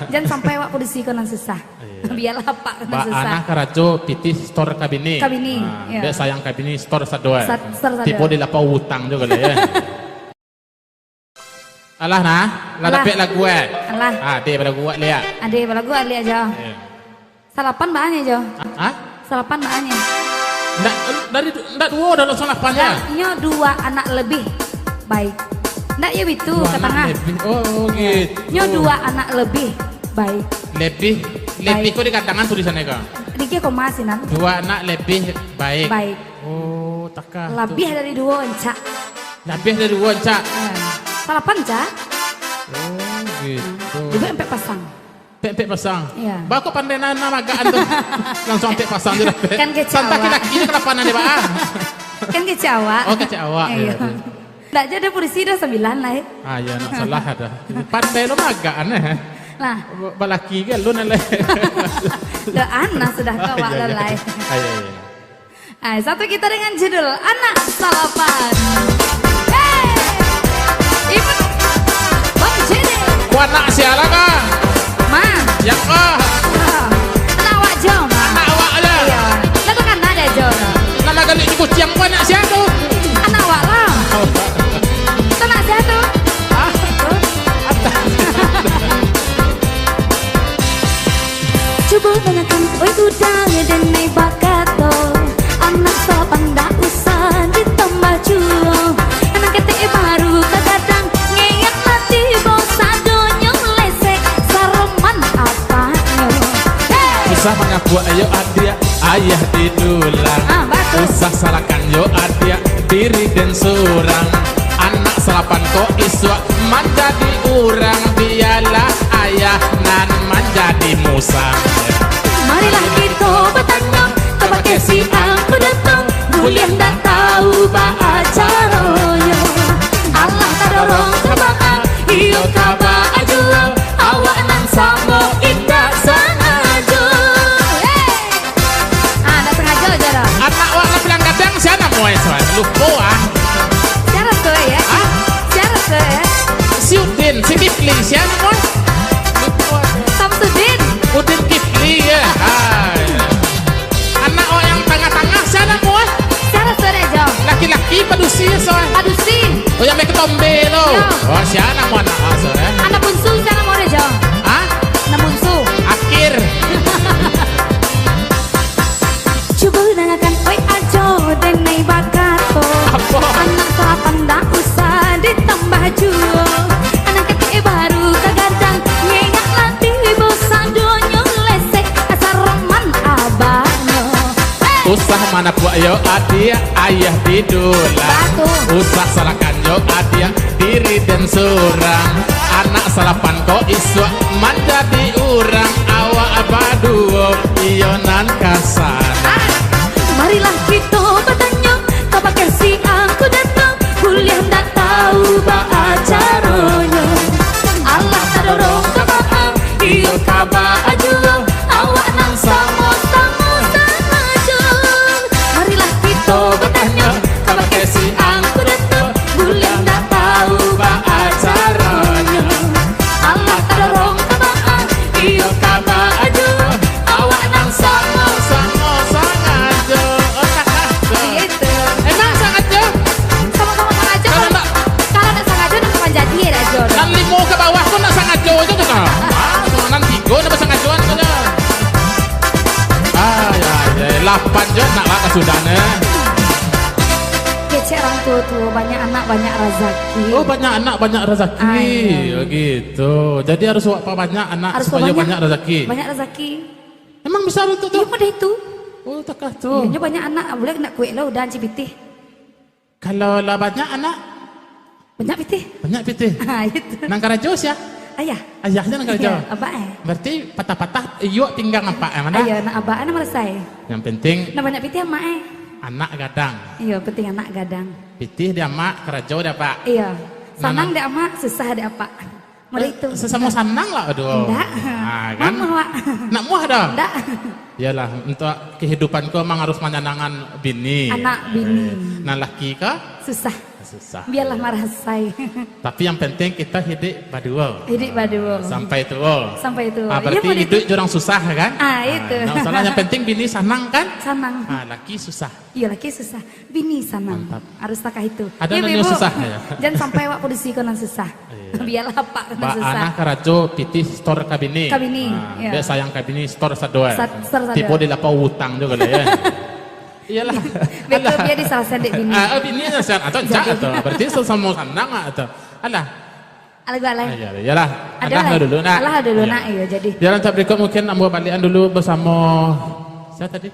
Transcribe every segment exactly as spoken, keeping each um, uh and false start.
Jan sampai awak padusi ko nan susah. Iyo. Bialah apak ko nan susah. Baa nan karajo pitih setor ka bini. Ka bini, iyo. Dek sayang ka bini setor sado ai. Sa-, setor sado. Tibo di lapau utang juo lai, yo. Alah nah, lah dapek lagu ai. Alah. Ah, dek balagu awak liak. Adek balagu awak liak jo. Iyo. Salapan baanyo jo. Ah? Salapan baanyo. Ndak, dari, ndak duo dah lo salapan ya? Ndak, nyo dua anak lebih baik. Ndak yo bitu ka tangah. Dua anak lebih. Oh, gitu. Nyo dua anak lebih baik. Lebih, lebih ko digadangan tulisannyo ko? Dikira koma sinan. Dua anak lebih baik. Baik. Oh, takah tu. Labiah dari duo, encak. Labiah dari duo, encak. Eh, salapan, encak. Oh, gitu. Ibu ampek pasang. Ampek-ampek pasang. Iya. Baa kok pandai nan, nan magakan tu. Langsung ampek pasang je dapek. Kan kecek awak. Tantang laki-laki ni kalapanan dia, Pak, ah. Kan kecek awak. Oh, kecek awak. Iya. Iya, iya. Ndak jadi polisi dah sambilan lah, eh. Ah, iya, ndak salah dah. Pandai lo magakan, eh. Lah. Balaki ke lo nalai. Doa nah sudah kau awak lalai. Ah, iya, iya. Hai, satu kita dengan judul Anak Salapan. Hei! Ibu, Bang Jene. Ko anak sia lah, Kak? Ma. Yang ko? Ah. Anak awak jo, Ma. Anak awak aja? Iya. Lah tu kan ada jo. Nan galik di kuciang ko anak sia tu? Anak awak lah. Oh. Tu anak sia tu? Ah. Cubo tanyakan, oi, duda, denai bakato, anak salapan ndak usah ditambah juo. Anak ketek baru tagadang, ngeyang mati, bos sadonyo lesek, saroman apaknyo. Hei! Usah mangakuak, ayo adiak, ayah di dulang. Ah, batua. Usah salahkan yo adiak, diri den surang. Anak salapan ko isuak manjadi urang, bialah ayah nan manjadi musang. Marilah kito batanyo, kabake si Angku Datuang, buliah ndak tau baa caronyo. Alah tadorong ka baa, iyo ka baa juo, awak nan samo indak sangajo. Hei! Ah, ndak sangajo je dah. Anak awak nan bilang gadang, sia namo e, Soe? Lupo ah. Sia rasoi, yo? Hah? Sia rasoi, yo? Si Udin, si Kifli, sia namo e? Lupo ah. Samsudin. Udin Kifli, yo. Hai. Anak awak yang tangah-tangah, sia namo e? Sia rasoi dek jo? Laki-laki, padusi, Soe? Padusi. Oh, yang main ketombe tu. Yo. Oh, sia namo anak awak, Soe? Anak bunsu, sia namo dek jo? Hah? Anak bunsu. Akhir. Cubo dangakan, oi ajo, denai bakato. Apo? Anak salapan ndak usah ditambah juo. Anak ketek baru tagadang, ngeyang lah tibo sadonyo lesek, saroman abaknyo. Hei! Usah manapuak yo adiak, ayah di dulang. Batua. Usah salahkan yo adiak, diri den surang. Anak salapan ko isuak manjadi urang, awak baduo iyo nan ka sanang. Marilah kito batanyo, kabake si Angku Datuang, buliah ndak tau baa caronyo. Alah tadorong ka baa, iyo ka baa juo, awak nan samo-samo sangajo. Marilah kito batanyo, kabake si Angku Datuang, buliah ndak tau baa caronyo. Alah tadorong ka baa, iyo ka baa juo, awak nan samo-samo sangajo. Iyo tu. Emang sangajo? Samo-samo sangajo. Kalau ndak, kalau ndak sangajo, ndak akan jadi, yo, Rajo. Nan limo ka bawah tu ndak sangajo tu, kan? Ah, nan tigo ndak basangajoan tu, kan? Ah, yo, yo, lapan jo nak lah kasudahan, eh. Kecek urang tuo-tuo, banyak anak, banyak razaki. Oh, banyak anak, banyak razaki. Ah, iyo. Begitu. Jadi harus awak pabanyak anak supayo banyak razaki. Harus pabanyak. Banyak razaki. Emang bisa tu, tu? Iyo, model itu. Oh, takah tu. Iyo, nyo banyak anak, buliah nak kuek lah, udah anci pitih. Kalau lah banyak anak? Banyak pitih. Banyak pitih. Ha, itu. Nan karajo sia? Ayah. Ayah se nan karajo. Iyo, abak, eh. Berarti patah-patah iyuak pinggang apak, eh, mano? Iyo, nak abak, eh, nak marasai. Yang penting. Nak banyak pitih amak, eh. Anak gadang. Iyo, penting anak gadang. Pitih di amak, karajo di apak. Iyo. Sanang di amak, susah di apak. Model itu. Eh, sasamo sanang lah, aduh. Ndak. Ah, kan? Mamuah, Wak. Nak muah dah? Ndak. Iyolah, untuk kehidupan ko emang harus manyanangan bini. Anak bini. Eh, nan laki ko? Susah. Susah. Biarlah marasai. Tapi yang penting kita hidup baduo. Hidup baduo. Sampai tuo. Sampai tuo. Ah, berarti hidup jo urang susah kan? Ah, itu. Nah, masalah yang penting bini sanang kan? Sanang. Ah, laki susah. Iyo, laki susah. Bini sanang. Mantap. Harus takah itu. Ada ya, nan susah ya? Jangan sampai awak padusi ko nan susah. Iya. Biarlah apak ko nan susah. Anak karajo pitih store ka bini. Ka bini, nah, iya. Dek sayang ka bini store sadoa. Sat, store sadoa. Tibo di lapau utang juga lah ya. Iyalah. Betul dia disalasaian dek bini. Ah, bini salasaian atau enggak atau berarti sama sanang atau. Alah. Alah gua alai. Ah, iyalah. Alah lah. Dulu nak. Alah dulu nak, iya jadi. Jalan tak berikut mungkin ambo balian dulu bersama siapa tadi?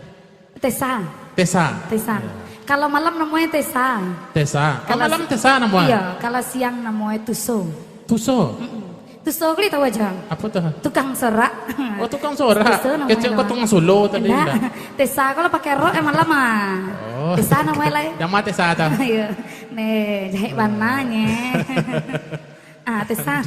Tesa. Tesa. Tesa. Kalau malam namanya Tesa. Tesa. Kalau malam Tesa namanya. Iya, kalau siang namanya Tuso. Tuso. Tuso kali tahu aja. Apa tu? Tukang sorak. Oh, tukang sorak. Tuso namanya. Kecil kau tukang solo tadi. Nah, Tesa kalau pakai rok emang lama. Oh. Tesa namanya lai. Nama Tesa tu? Iya. Nih, jahit bananya. Ah, Tesa.